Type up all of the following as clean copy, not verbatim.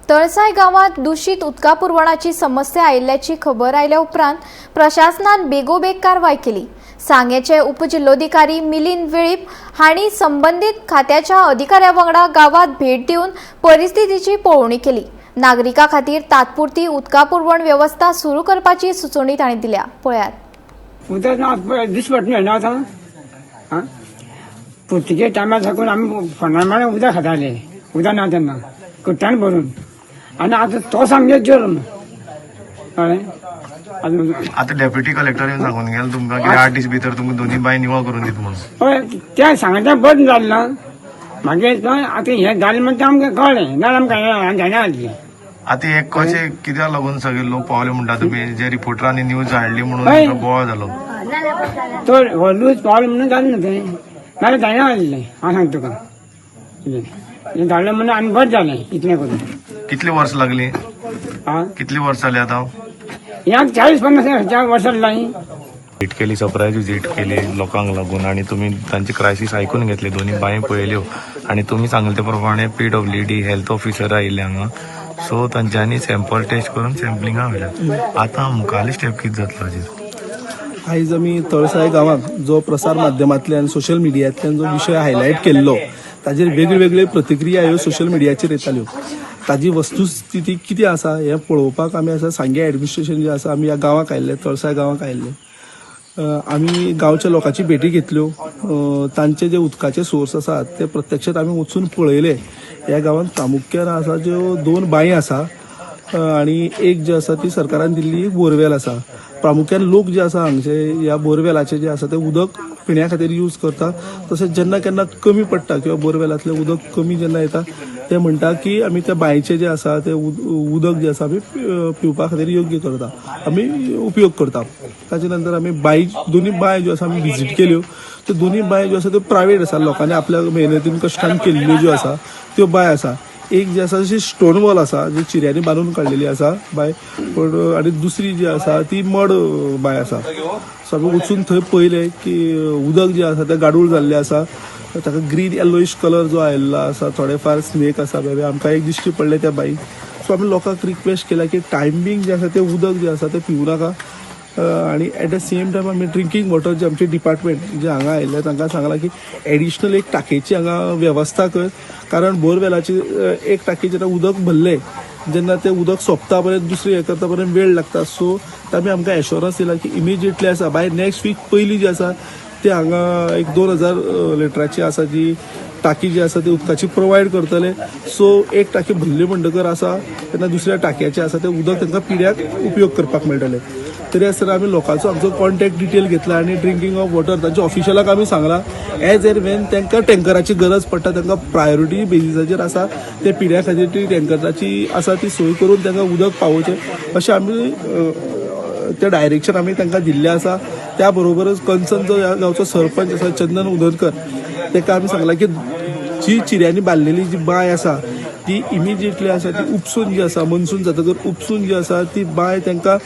तळसाय गांवांत दुशीत उदका पुरवणाची समस्या आयिल्ल्याची खबर आयल्या उपरांत प्रशासनान बेगोबेग कारवाय केली. सांगेचे उपजिल्लोधिकारी मिलिंद वेळीप हांणी संबंदीत खात्याच्या अधिकाऱ्या वांगडा गांवांत भेट दिवन परिस्थितीची पळोवणी केली. नागरिकां खातीर तात्पुरती उदका पुरवण वेवस्था सुरू करपाची सुचोवणी तांणी दिल्या. पळयात. उदक ना, दिसपट मेळना आतां. आं, पुर्तुगेज टायमार साकून आमी फोंडार मारून उदक खाताले. उदक ना तेन्ना कुट्टान भरून आनी आतां तो सामकें जल्म, कळ्ळें आतां. आता डेप्युटी कलेक्टर येवन सांगून गेल तुमकां की 8 दीस भितर तुमकां दोन्ही बांय निवळ करून दित म्हणून. हय, तें सांगता बंद जालें ना मागीर. तो आतां हें जालें म्हणटा आमकां कळ्ळें ना, आमकां हें जायना आसलें. आता हे कशें कित्याक लागून सगळे लोक पावले म्हणटा तुमी? जे रिपोर्टरांनी न्यूज हाडली म्हणून हय. तुमकां बोवाळ जालो? तो हो लूज पावलो म्हणून जालें ना तें, नाल्यार जायना आसलें. हांव सांगता तुका कितें हें जालें म्हणून आनी बरें जालें इतलें करून. कितली वर्स लागली? आं? कितली वर्स जाली आतां? ह्या 40-50 वर्सां जालीं. विजीट केली, सरप्रायज विजीट केली लोकांक लागून आणि तुम्ही तांची क्रायसीस आयकून घेतली, दोन्ही बांय पळयल्यो आणि तुम्ही सांगले ते प्रमाणे पीडब्ल्यूडी हेल्थ ऑफिसर आयिल्ले हांगा. सो तांच्यांनी सॅम्पल टेस्ट करून सॅम्पलिंगा व्हेल्या. आतां मुखारली स्टेप कितें जातलो हाजेर? आयज आमी तळसाय गांवांत जो प्रसार माध्यमांतल्यान, सोशल मिडियांतल्यान जो विशय हायलायट केल्लो, ताजेर वेगळे प्रतिक्रिया ह्यो सोशल मिडियाचेर येताल्यो. ताजी वस्तुस्थिती कितें आसा हें पळोवपाक आमी आसा सांगे एडमिनिस्ट्रेशन जें आसा, आमी ह्या गांवाक आयिल्ले, तळसाय गांवाक आयिल्ले. आमी गांवच्या लोकांची भेटी घेतल्यो. तांचे जे उदकाचे सोर्स आसात ते प्रत्यक्षात आमी वचून पळयले. ह्या गांवांत प्रामुख्यान आसा ज्यो दोन बांय आसा आणि एक जी आसा ती सरकारान दिल्ली एक बोरवेल आसा. प्रामुख्यान लोक जे आसा हांगचे ह्या बोरवेलाचे जे आसा ते उदक पिण्या खातीर यूज करता. तशेंच जेन्ना केन्ना कमी पडटा किंवा बोरवेलांतलें उदक कमी जेन्ना येता, ते म्हणटा की आमी त्या बांयचें जें आसा तें उदक जें आसा आमी पिवपा खातीर योग्य करता, आमी उपयोग करता. ताजे नंतर आमी बांय, दोनी बांय ज्यो आसा आमी विजीट केल्यो. त्यो दोनी बांय ज्यो आसा त्यो प्रायवेट आसा. लोकांनी आपल्या मेहनतीन, कश्टान केल्ल्यो ज्यो आसा त्यो बांय आसा. एक जी आसा अशी स्टोन वॉल आसा, जी चिऱ्यांनी बांदून काडलेली आसा बांय पूण आनी दुसरी जी आसा ती मड बांय आसा. सो आमी वचून थंय पळयलें की उदक जें आसा तें गाडूळ जाल्लें आसा. ताका ग्रीन येलोइश कलर जो आयिल्लो आसा, थोडे फार स्नेक आसा बेबे आमकां एक दिश्टी पडले त्या बांयक. सो आमी लोकांक रिक्वेस्ट केला की टायमींग जें आसा तें उदक जें आसा तें पिवूं नाका. आणि एट the same time आमी ड्रिंकींग वॉटर जे आमचे डिपार्टमेंट जे हांगा आयिल्ले तांकां सांगलां की एडिशनल एक टाकयेची हांगा वेवस्था कर, कारण बोरवेलाची एक टाकी जेन्ना उदक भरलें, जेन्ना तें उदक सोंपता पर्यंत, दुसरी हें करता पर्यंत वेळ लागता. सो तामी आमकां एश्योरन्स दिला की इमिजिएटली आसा बाय नेक्स्ट वीक पयली जी आसा ती हांगा एक 2000 लिटराची आसा जी टाकी जी आसा ती उदकाची प्रोवायड करतले. सो एक टाकी भरली म्हणटकर आसा तेन्ना दुसऱ्या टाकयेचें आसा तें उदक तांकां पिड्याक उपयोग करपाक मेळटलें. तरी आसतना आमी लोकांचो आमचो कॉन्टॅक्ट डिटेल घेतला आनी ड्रिंकींग ऑफ वॉटर तांच्या ऑफिशियलाक आमी सांगलां, एज एन वेन तांकां टँकराची गरज पडटा, तांकां प्रायोरिटी बेजीसाचेर आसा ते पिड्या खातीर ती टँकराची आसा ती सोय करून तांकां उदक पावोवचें अशें आमी ते डायरेक्शन आमी तांकां दिल्लें आसा. त्या बरोबरच कन्सर्न जो ह्या गांवचो सरपंच आसा चंदन उदरकर, ताका आमी सांगलां की जी चिऱ्यांनी बांदलेली जी बांय आसा ती इमिजिएटली आसा ती उपसून जी आसा, मनसून जातकर उपसून जी आसा ती बांय तांकां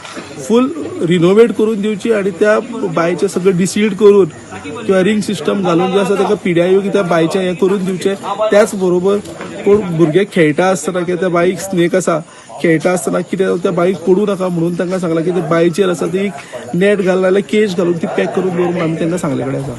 फूल रिनोवेट करून दिवची आनी त्या बांयचें सगळें डिसिल्ट करून किंवा रिंग सिस्टम घालून जे आसा ताका पिड्या योग्य त्या बांयचें हें करून दिवचें. त्याच बरोबर कोण भुरगे खेळटा आसतना किंवा त्या बांयक स्नेक आसा, खेळटा आसतना कितें त्या बांयक पडूं नाका म्हणून तांकां सांगलां की ते बांयचेर आसा ती एक नेट घाल नाजाल्यार केज घालून ती पॅक करून दवर म्हणून आमी तांकां सांगले कडेन आसा.